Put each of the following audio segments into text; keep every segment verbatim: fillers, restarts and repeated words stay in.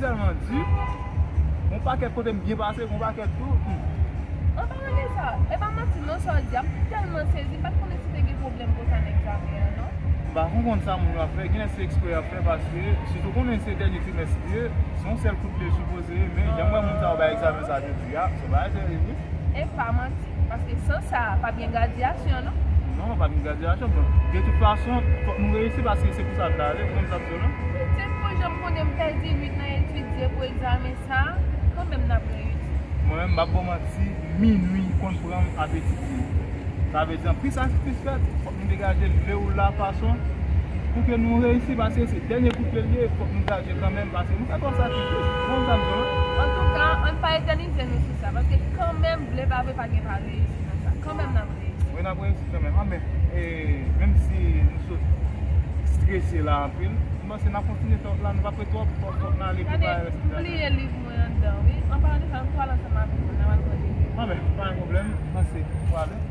Tèlman di, yon pakèt kote m byen pase, yon pakèt tou. Hmm. An palan de sa, e pa manti non sa w di a, m tèlman sezi, m pa t konnen si te gen pwoblèm konsa nan egzamen an non. M pa konprann sa moun yo ap fè, genlè se eksprè y ap fè, paske sitou konnen se dènye trimès li ye, se yon sèl kout pye l sipoze ye, men jan m wè moun sa yo bay egzamen sa jodi a, se yon bagay serye wi. E pa manti, paske san sa, p ap gen gradyasyon non. Non, p ap gen gradyasyon, bon, de tout fason, fòk nou reyisi paske se pou sa n t ale, ou konn sa m di w la? Pitit mwen, jan m konnen m pèdi uit nan etidye pou egzamen sa, kanmenm n ap reyisi. Mwen menm, m p ap ba w manti, minui konn pran m ap etidye. Sa vle di, anpil sakrifis fèt, fòk nou degaje lè w la fason pou ke nou reyisi, paske se dènye kout pye l ye, fòk nou degaje kanmenm, paske nou fè twòp sakrifis. Ou konn sa m di w la? Antouka, ann pa etènize nou sou sa, paske kanmenm, vle pa vle, pa gen pa reyisi nan sa. Kanmenm n ap reyisi. Wi, n ap reyisi kanmenm. Anben, e, menm si nou sot strese la anpil, m panse n ap kontinye fè wout la, nou p ap ret twòp, fòk, fòk n ale pou bay rès li la. Gade, m bliye liv mwen anndan, wi. An palan de sa, m pral ansanm avè w, n a pral pran liv. Anben, pa gen pwoblèm, m panse pou ale.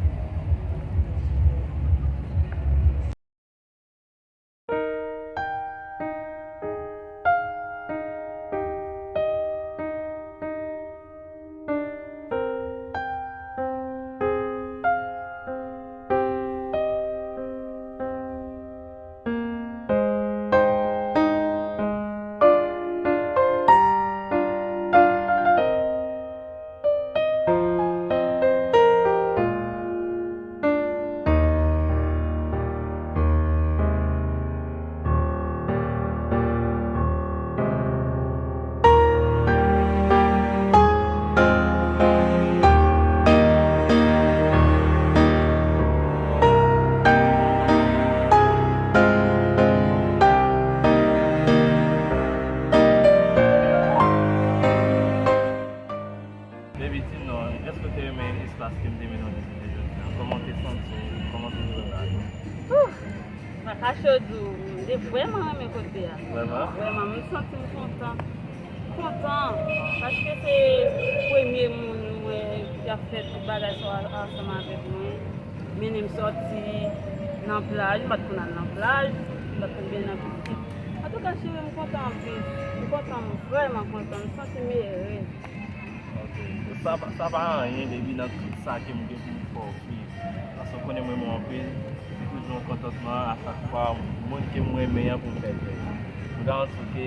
Baby, di m non, èske w te renmen espas ke m te mennen w vizite jodi a? Kòman w te santi w? Kòman w te jwenn la? Ouh! M pa kache w di w, m te vrèman renmen kote a. Vrèman? Vrèman, m santi m kontan. M kontan, paske se premye moun m wè ki ap fè tout bagay sa yo ansanm avèk mwen. Mennen m sòti nan plaj, m pa t konn al nan plaj, m pa t konn byen nan pisit. Antouka, cheri, m kontan anpil. M kontan, m vrèman kontan. M santi m ere. Ok. Sa pa, sa pa anyen, baby, nan tout sa ke m gen pou m fè w viv. Paske w konnen m renmen w anpil. Se toujou yon kontantman a chak fwa moun ke m renmen an pou m fè l plezi. M garanti w ke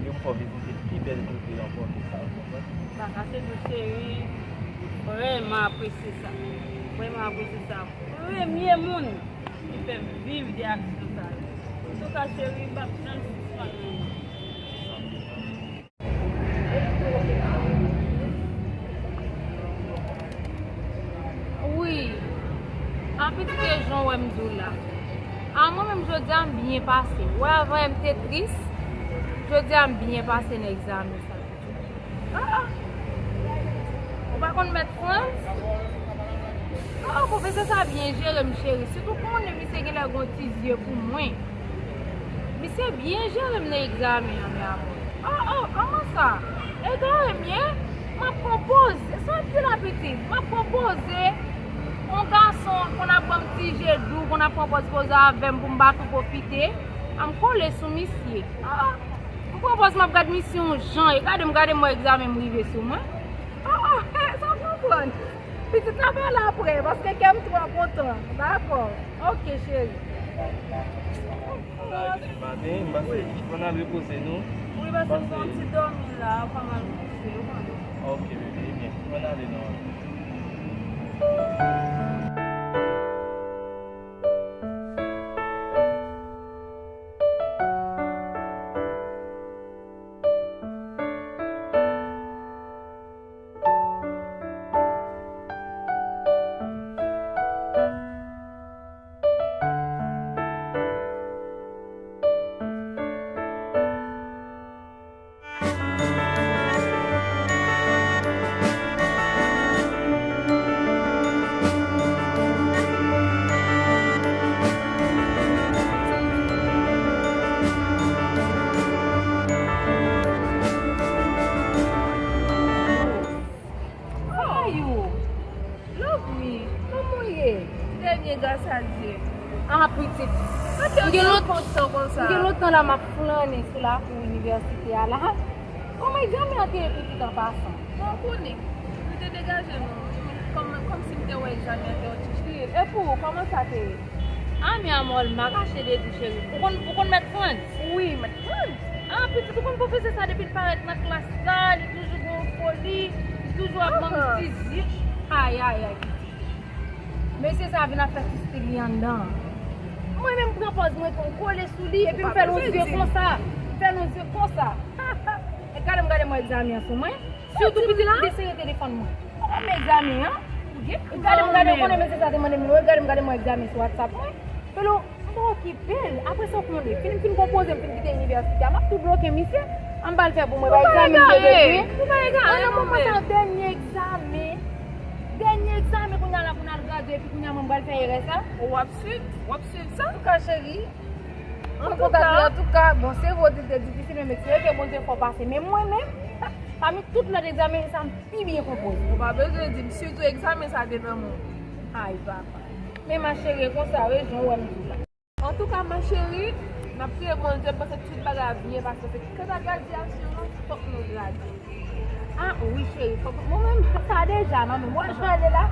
m fè w vizite pi bèl kote ankò ke sa, w konprann? M pa kache di w, cheri, m vrèman apresye sa. M vrèman apresye sa. Premye moun ki fè m viv de aksyon sa yo. Antouka, cheri, m p ap janm sispann renmen w. Wi. An pitit, e jan w wè m di w la. A, mwen menm, jodi a m byen pase. Wè, avan yè m te tris, jodi a m byen pase nan egzamen sa. Ah, ah. Ou pa konn mèt Frantz? Ah, pwofesè sa byen jere m, cheri. Sitou konnen misye genlè gon ti zye pou mwen. Misye byen jere m nan egzamen an, mi amor. Oh, oh, kòman sa? Egare m ye? M ap konpoze. Sa w ap di la, pitit? M ap konpoze. Yon gason konn ap ban m ti je dou, konn ap pran pòz poze avè m pou m pa tou pwofite. A m kole sou misye. Ah, ah. M pran pòz m ap gad misye yon jan. E gade m, gade m wè egzamen m rive sou mwen. Ah, ah, sa m konprann. Pitit la pale apre, paske kè m twò kontan. Dakò. Ok, cheri. Maten, m panse, fò n al repoze nou. Wi, paske m fè yon ti dòmi la, fò m al koute, ou konnen. Ok, bebe, ebyen, fò n ale non. How are you? Love me, kòman w ye? Trè byen, gras a Dye. Ah, pitit. Sa fè w gen lontan konsa? M gen lontan la m ap flannen sou lakou inivèsite a la. Kòman egzamen an te ye pitit an pasan? Bon, ou konnen, nou te degaje nou, kòm, kòmsi m te wè egzamen an te yon ti cheri. E pou ou, kòman sa te ye? A, mi amor, m pa kache de di cheri. Ou konn, ou konn mèt Frantz? Wi, mèt Frantz. A, pitit, ou konn pwofesè sa depi l parèt nan klas la, li toujou gen yon foli, li toujou ap ban m ti zip. Ay, ay, ay, pitit. Mesye sa vin ap fè ti stil li anndan. Mwen menm pran pòz mwen tou, m kole sou li, epi m fè l yon zye konsa. M fè l yon zye konsa. E gade m gade mwen egzamen an sou mwen. Sitou pitit li deseye telefòn mwen. Ou konn egzamen an? Ou gade m gade, ou konnen mesye sa te mande m, ou gade m gade mwen egzamen sou WhatsApp mwen. Pelo, m pa okipe l. Apre sa, ou konnen, fin, fin konpoze m, fin kite inivèsite a, m ap tou bloke misye. An m pa l fè pou mwen, pa egzamen m te bezwen. Ou pa egare, non, men. Nan moman sa, dènye egzamen. Dènye egzamen, kounye a la pou n al gradye, epi kounye a mwen m pral fè erè sa. W ap swiv, w ap swiv sa. Antouka, cheri, mwen kontan. Antouka, bon, se vre w di l te difisil, men mesye, ke Bondye fè w pase. Men mwen menm, pami tout lòt egzamen, sa m pi byen konpoze. Ou pa bezwen di m, sitou egzamen sa te nan men w. Ay, papa. Men ma chérie, e konsa, wi, jan w wè m di w la. Antouka, ma chérie, n ap priye Bondye, m panse tout bagay ap byen pase, paske kanta gradyasyon an, fòk nou gradye. A, wi, cheri, fòk, mwen menm, sa deja nan men mwen, jan l ye la,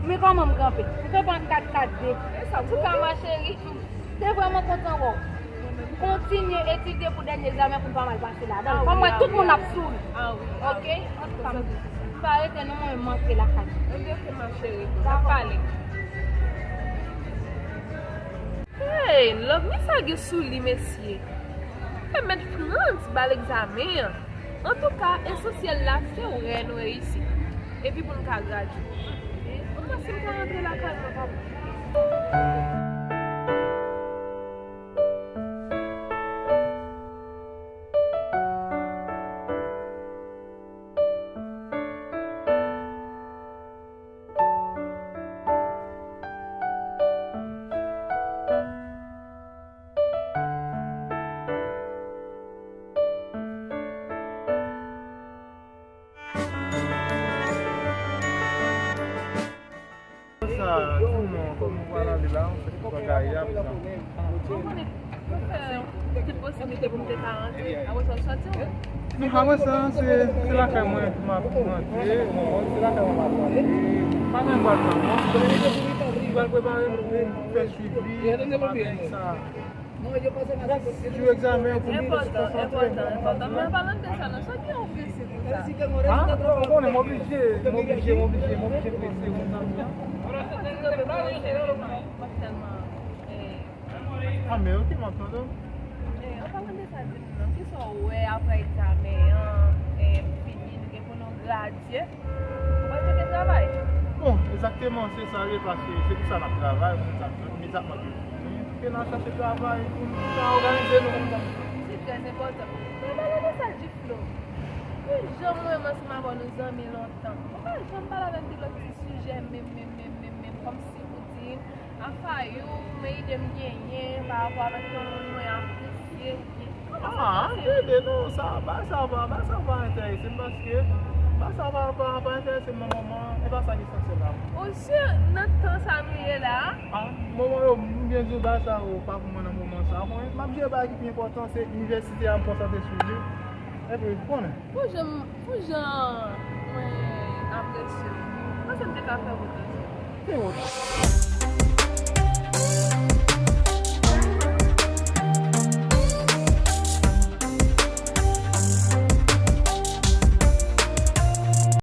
men kòman m kanpe? M kanpe an kat kat de. Antouka, ma chérie, m te vrèman kontan wè w. Kontinye etidye pou dènye egzamen pou n pa mal pase ladan l. Kòm mwen, tout moun ap sou l. Oke? Antouka, m pa rete non, mwen menm, m antre lakay. Ebyen, oke, ma chérie, n ap pale. Hey, love mi sa gen sou li, mesye. Fè mèt Frantz ba l egzamen an. Antouka, esansyèl la, se wè nou reyisi. Epi pou n ka gradye. Anmwey, si m ka rantre lakay mwen, papa. Sa, di non, kòm nou pral ale la, se pou bagay la, pou sa. Ou konnen, mwen fè tout posiblite pou m te ka rantre. Apre sa, w sòti, wi. Non, apre sa, se, se lakay mwen pou m ap rantre, ou konprann, se lakay mwen pou m ap rantre. Pa gen bal nan non. M pral prepare m pou m fè swivi, bagay sa. Sou egzamen pou m konsantre. Enpòtan, enpòtan, enpòtan. Men an palan de sa, non, sa ki yon prese konsa? Ha? Ou konnen, m oblije, m oblije, m oblije, m oblije prese, ou konprann? M ap tèlman, eh, Ah, men ok, m ap tande w. Eh, an palan de sa, di m non, kisa w wè apre egzamen an, eh, fini, nou gen pou nou gradye? Ou pral chèche travay? Bon, egzakteman, se sa l ye, paske se pou sa n ap travay, pou nou ta imediatman ke fini, pou ke n al chache travay, pou nou ta òganize nou konsa. Se trè enpòtan. Men an palan de sa, Giflo, pou jan mwen menm ansanm avè w nou zanmi lontan, ou pa janm pale avè m de lòt ti sijè, menm, menm, menm, menm, menm, kòmsi pou di, Afayou, men ide m genyen pa rapò avèk yon moun mwen apresye oubyen kòman sa pase? Ah, tande non, sa, bagay sa pa, bagay sa pa enterese m paske bagay sa pa, pa, pa enterese m nan moman an, e pa sa ki esansyèl la. Osye, nan tan sa nou ye la a? Ah, moman yo, m byen di w, bagay sa yo pa pou mwen nan moman sa a. Mwen, m ap jere bagay ki pi enpòtan, se inivèsite a, m konsantre sou li. Epi, ou konnen. Pou jan, pou jan mwen apresye w, m panse m te ka fè w kontan. Ki moun?